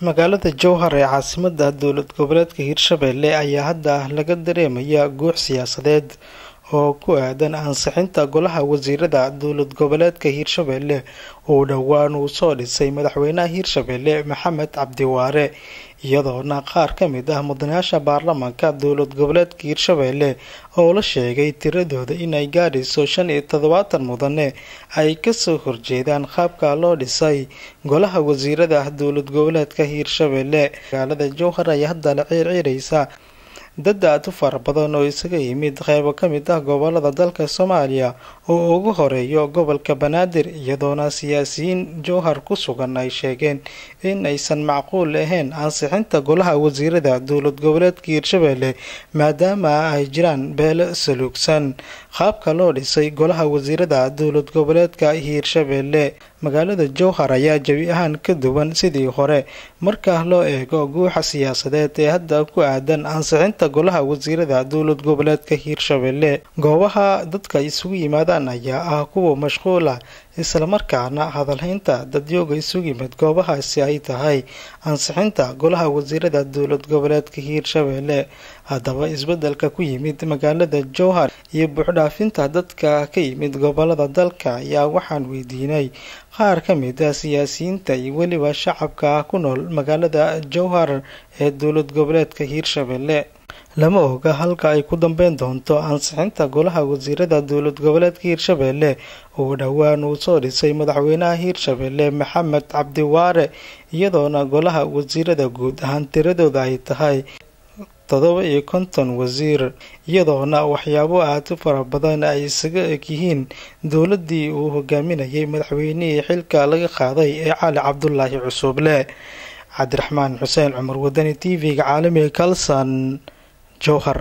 Magaalada Jowhar ee caasimadda dowlad goboleedka Hirshabelle ayaa hadda laga dareemayaa guux siyaasadeed oo ku aadan ansixinta golaha wasiirada dowlad goboleedka Hirshabelle oo dhowaan uu soo dhisay madaxweynaha Hirshabelle Maxamed Cabdi Waare, iyadoona qaar ka mid ah mudanayaasha baarlamaanka dowlad goboleedka Hirshabelle oo la sheegay tiradooda inay gaadhayso 75 mudane ay kasoo horjeedaan qaabka loo dhisay golaha wasiirada dowlad goboleedka Hirshabelle. Magaalada Jowhar ayaa hadda la ciirciiraysa dad aad u fara badan oo isaga yimid qeybo ka mid ah gobolada dalka Soomaaliya oo ugu horeeyo gobolka Banaadir, iyadoona siyaasiyiin Jowhar ku sugan ay sheegeen in aysan macquul ahayn ansixinta golaha wasiirada dowlad goboleedka Hirshabelle maadaama ay jiraan beelo saluugsan qaabka loo dhisay golaha wasiirada dowlad goboleedka Hirshabelle. Magaalada Jowhar ayaa jawi ahaan ka duwan sidii hore marka loo eego guuxa siyaasadeed ee hadda ku aadan ansixinta golaha wasiirada dowlad goboleedka Hirshabelle. Goobaha dadka isugu yimaadaan ayaa ah kuwa mashquul ah, islamarkaana hadalhaynta dadyooga isugu yimid goobahaasi ay tahay ansixinta golaha wasiirada dowlad goboleedka Hirshabelle. Haddaba isbedelka ku yimid magaalada Jowhar iyo buuxdhaafinta dadka ka yimid gobolada dalka ayaa waxaan weydiinay qaar ka mid ah siyaasiyiinta iyo weliba shacabka ku nool magaalada Jowhar ee dowlad goboleedka Hirshabelle. Lama oga halka ay ku dambeyn doonto ansixinta golaha wasiirada dowlad goboleedka Hirshabelle oo dhowaan uu soo dhisay madaxweynaha Hirshabelle Maxamed Cabdi Waare, iyadoona golaha wasiirada guud ahaan tiradooda ay tahay 57 wasiir, iyadoona waxyaabo aad u fara badan ay isaga eg yihiin dowladii uu hogaaminayay madaxweynihii xilka laga qaaday ee Cali Cabdulaahi Cusuble. Cabdiraxmaan Xuseen Cumar, Wadani TV-ga caalamiga Kalsan, Jowhar.